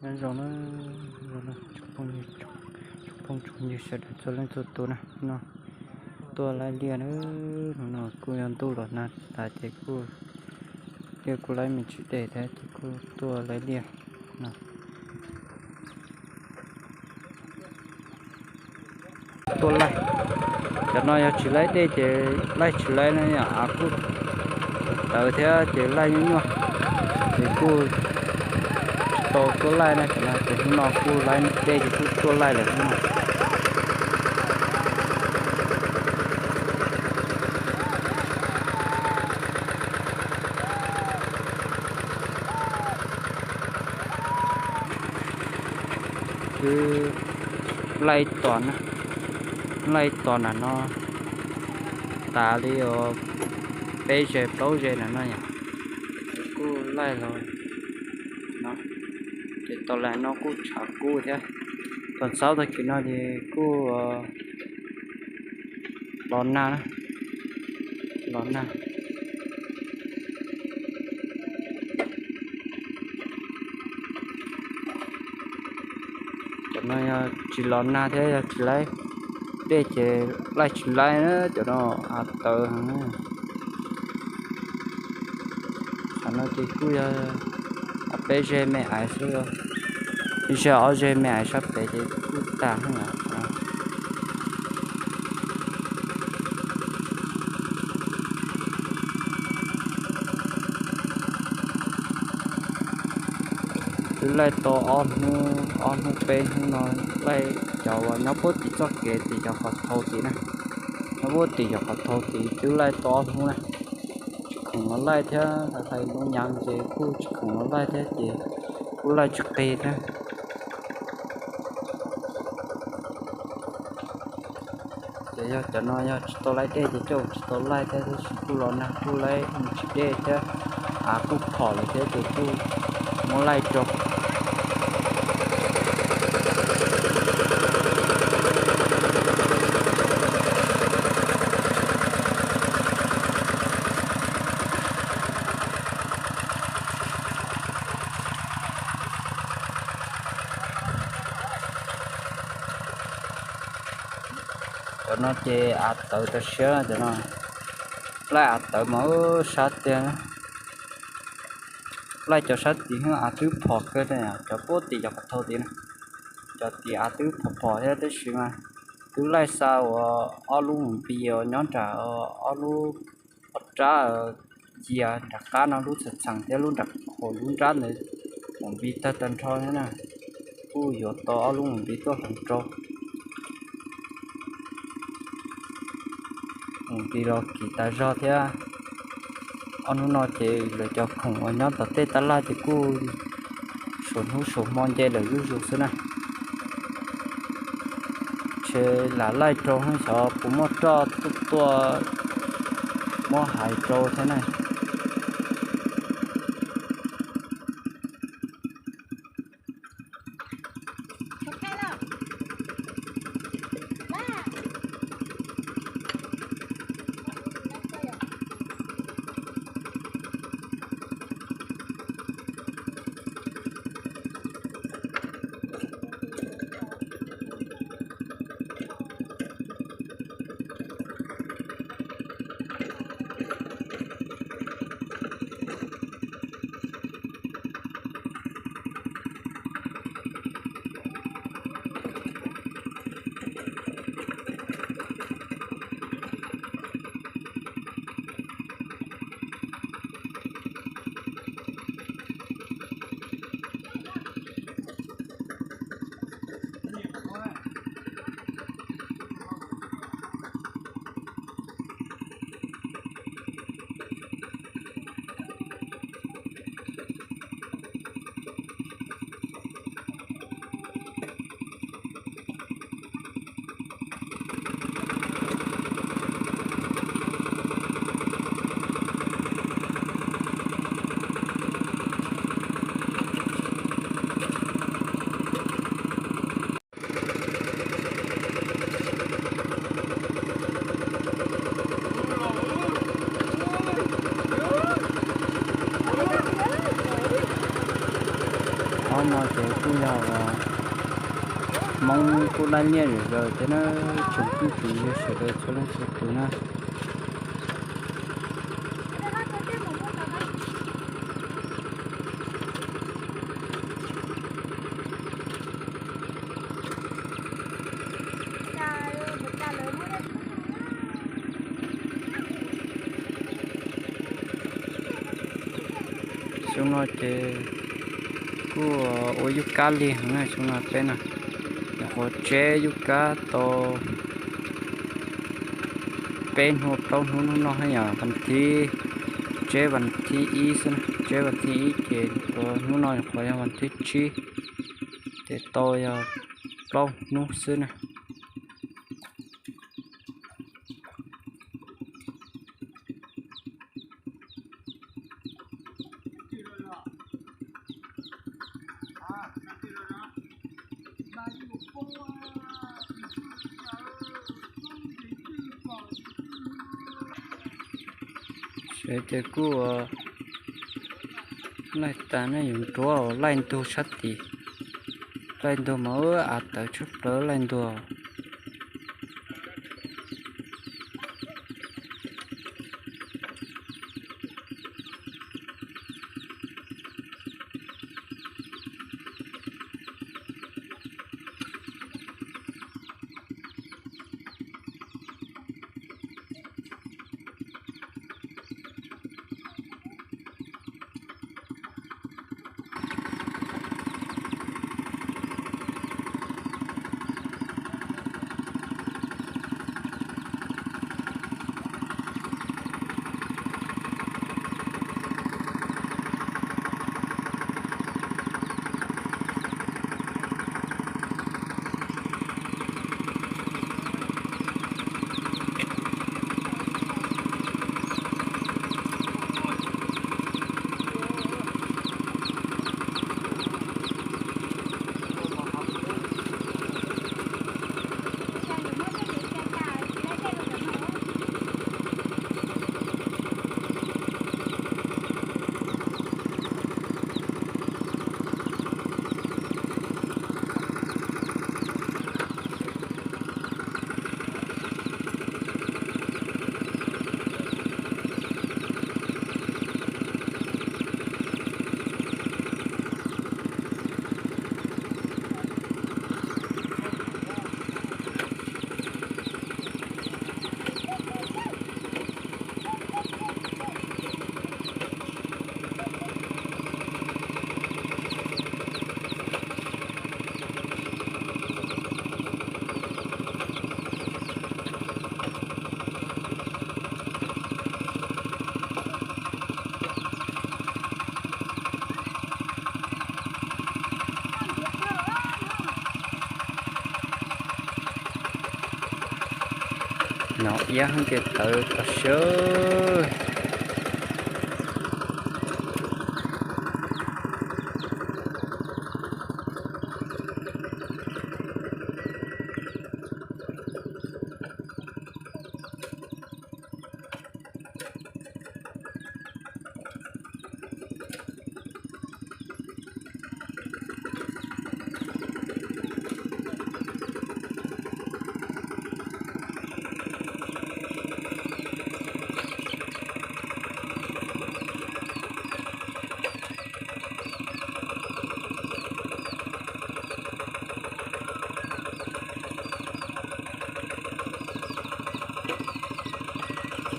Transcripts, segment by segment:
Nyob zoo na, tsoom phooj ywg sawv daws txhua leej txhua tus na, no tuaj laij liaj na, no kuj yog ntuj los nag tas ces kuj, liaj kuj laij me ntsis dej thiab ces kuj tuaj laij liaj no. Tuaj laij, cov no yog tsis laij dej ces laij tsis laij na, av kuj tawv thiab ces laij nyuaj nyuaj, ces kuj tsis tau tuaj laij na, cov no ces hnub no kuj laij dej ces kuj tuaj laij lawm hnub no. Twb laij tos na, laij tos nram no tas li os, peb ze plaub ze nram no yom, kuj laij los no, ces tos laij no kuj tshav kub thiab, tos txaus tag kis no ces kuj los nag na, los nag. Cov no yog tsis los nag thiab yog tsis laij dej ces laij tsis laij na, cov no av tawv heev na. Qhov no ces kuj yog peb ze me aiv xwb, ze ob ze me aiv sab pem ces kuj tag na. Twb laij tau ob hnub, ob hnub peb hnub no, laij cov uas nyob puag tim txoj kev tim cov qhov thau tid na, nyob puag tim cov qhov thau tid twb laij tau ob hnub na, tsis khoom los laij thiab, hlais hlais lub nyav ces kuj tsis khoom los laij thiab ces kuj laij tsis qis thiab. Ces yog cov no yog tsis tau laij dej ces coj tsis tau laij thiab, tab sis kuj los nag kuj laij tsis dej thiab, av kuj phom lawm thiab ces kuj muab laij rau. Cov no ces av tawv tas siab cov no, laij av tawv mas sab tiag. Laij cov sab tid av twb phom kawg, cov puag tim cov qhov thau tid na, cov tid av twb phom phom thiab tab sis mas twb laij xa ua ob lub mus npi uas nyob nram ob lub ob rab ncias nram qab no, lub txheem txheem thiab lub nram hauv lub nrab ntawd mus npi tag tag nrho thiab na. Kuj yuav tau ob lub mus npi tuaj hloov rau, mus npi los kim tas zog thiab. Ob hnub no ces lawv cov khoom uas nyob tom tej tab laj ces kuj suav hnub suav hmo nce lawm zuj zus xwb na. Ntshe lam laij rau xyov puas muaj roj tuaj muab hais rau thiab na. No ces kuj yog Hmoob kuj laij liaj zom zaws thiab na, tsoom phooj tsoom ywg sawv daws txhua leej txhua tus na. Xyoo no ces kuj ua yub kab lig heev na, xyoo no peb na, nyuam qhuav tseb yub kab tau peb hnub plaub hnub, hnub no haj yam vas thib, tseb vas thib ib xwb na, tseb vas thib ib ces hnub no nyuam qhuav yog vas thib tsib, ces tau yog plaub hnub xwb na. Sawv daws kuj laij tas ne, yuav nruab laij ntug sab tid, laij ntug mas ua av tawv tshaj plaws laij ntug. No iab heev ces tawv tas siab.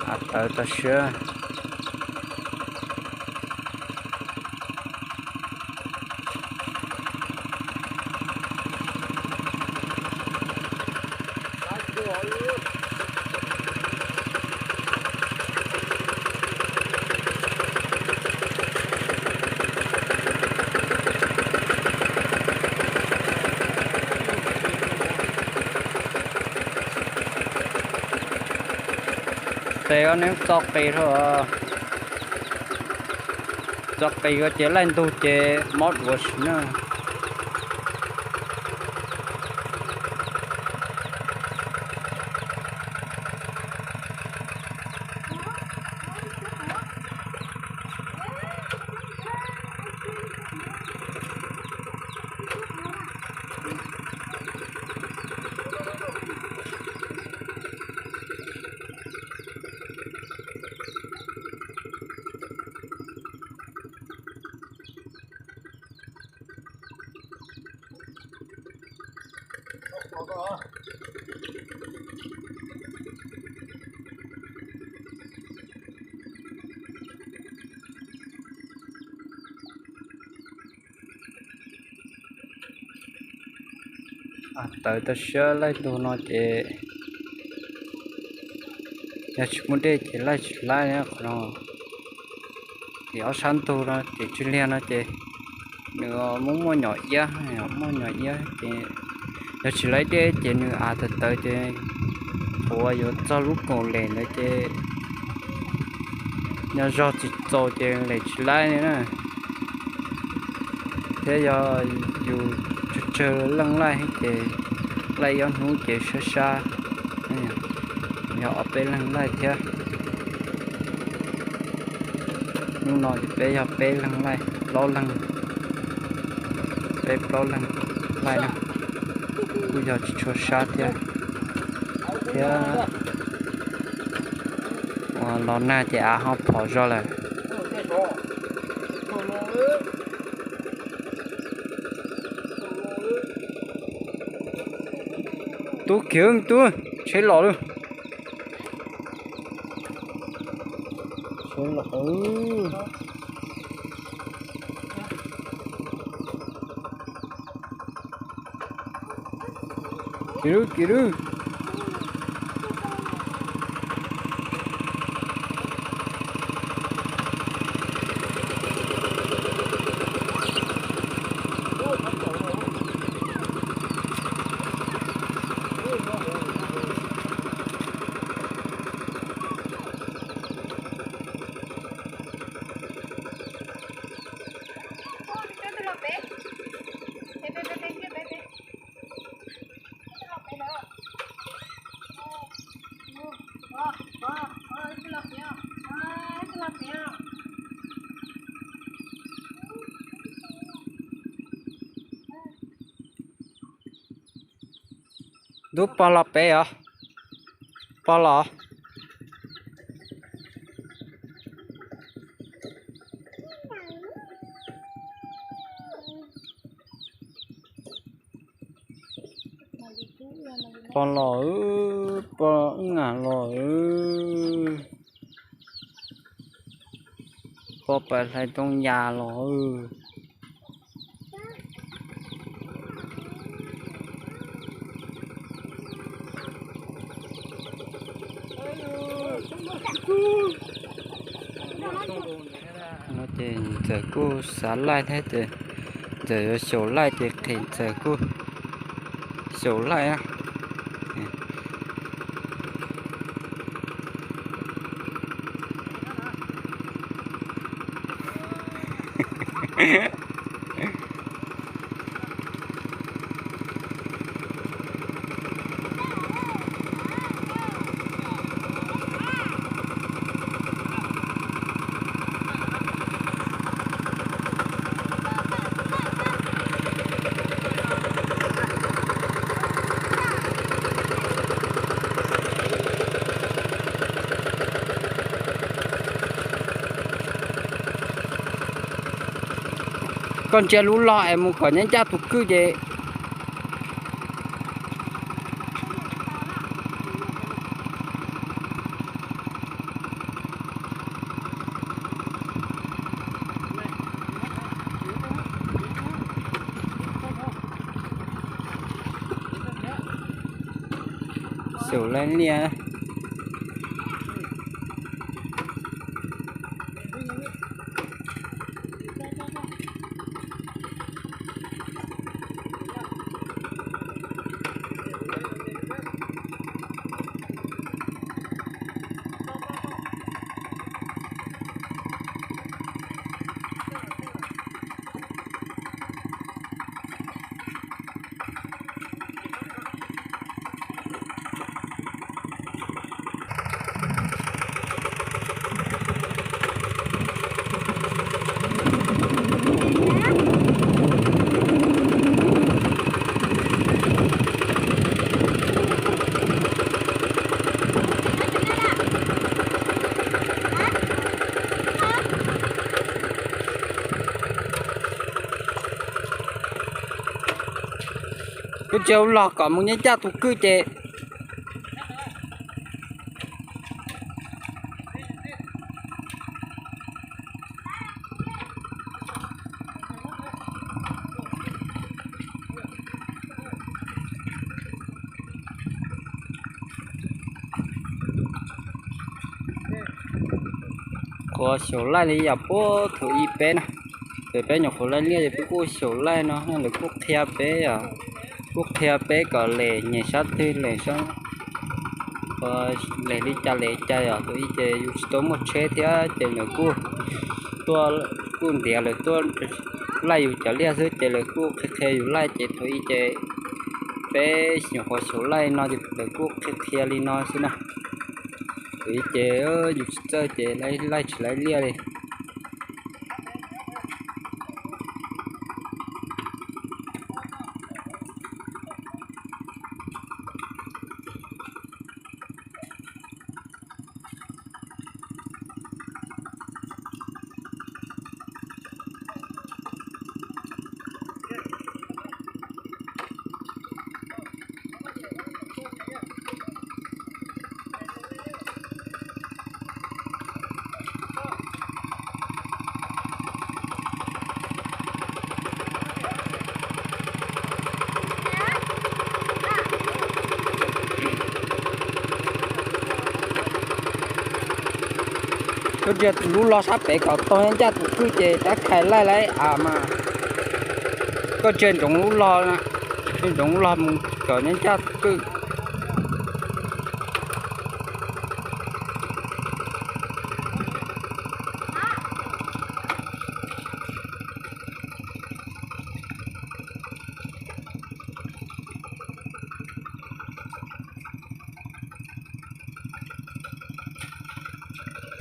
Av tawv tas siab. Tes ob neeb txo qis rau, txo qis ko ces laij ntug ces mob duav sim na. Tawv tau siab laij ntug no ces yog tsis muaj dej ces laij tsis laij qhov no. Tim ob sab ntug no tim tsis liag no ces nws muaj muaj nyom iab, muaj nyom iab ces yog tsis laij dej ces nws av tawv tawv ces qhuav yuav txog lub kaum lem ntawd ces nyob zog tsis txaus ces lem tsis laij li na. Thiab yog yus tsawg tsawg leej laij ces laij ib ob hnub ces sab sab, yog ob peb leeg laij thiab. Hnub no ces peb yog peb leeg laij, plaub leeg, peb plaub leeg laij na, kuj yog tsis tshua sab thiab. Thiab uas los nag ces av ho phom zog lawm. Tub kiv tub, tsheb los lawm. Kiv lwm kiv lwm. Ntub pog los pem os, pog los. Pog los, pog wb ngam los, pog pais hlais tooj yas los. No ces ntxawm kuj xav laij thiab ces ntxawm yuav xyaum laij ces qhia ntxawm kuj xyaum laij na. Koj ntsia lub log es mus kom nyob ncaj tus kwj ces. Xyaum laij liaj. Kuv tsis ua log kom mus nyob ncaj tus kwj ces qhuav xyaum laij li yam puag thaum ub peb na, ces peb nyuam qhuav laij liaj ces peb kuj xyaum laij no lawv kuj qhia peb, kuj qhia peb kom lem nyem sab twg lem sab, lem li cas lem li cas yom. Thaum ub ces yus tsis tau muaj tsheb thiab ces lawv kuj tuaj, kuj ntiav lawv tuaj laij yus cov liaj xwb ces lawv kuj qhia qhia yus laij ces thaum ub ces peb nyuam qhuav xyaum laij no ces lawv kuj qhia qhia li no xwb na. Thaum ub ces yus tsis txawj ces laij tsis laij liaj li. Tuaj ntsia tus lub log sab pem kom tau ncaj tus kwj ces rov khai laij lawm mas. Koj ntsia ntsoov lub log, ntsia ntsoov lub log mus kom ncaj tus kwj.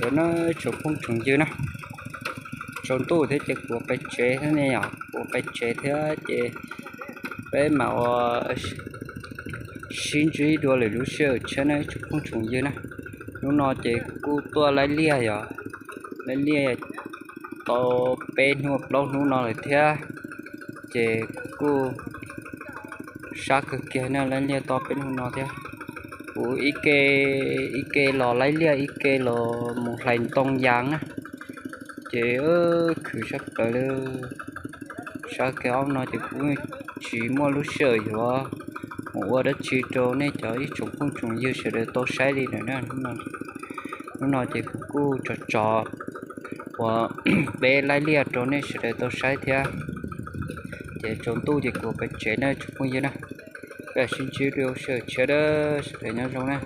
Cov no tsoom phooj tsoom ywg na, tsaus ntuj thiab ces kuv ua peb tsev thiab ne yom, kuv ua peb tsev thiab ces peb mam ua sib ntsib dua lwm lub sij hawm tshiab na tsoom phooj tsoom ywg na. Hnub no ces kuv kuj tuaj laij liaj yom, laij liaj tau peb hnub plaub hnub no lawm thiab, ces kuv kuj sab kawg kiag na, laij liaj tau peb hnub no thiab. Kuv ib ke, ib ke los laij liaj ib ke los mus hlais ntoo yas na, ces khwv sab plaws li. Sab kiag ob no ces kuv tsis muaj lub sij hawm yuav mus ua dab tsi rau nej cov ib tsoom phooj tsoom ywg sawv daws tau saib li lawm na. Hnub no ces kuv kuj tso tso ua peb laij liaj rau nej sawv daws tau saib thiab. Ces tsaus ntuj ces kuv ua peb tsev na tsoom phooj ywg na, peb sib ntsib dua sij hawm tshiab na, sawv daws nyob zoo na.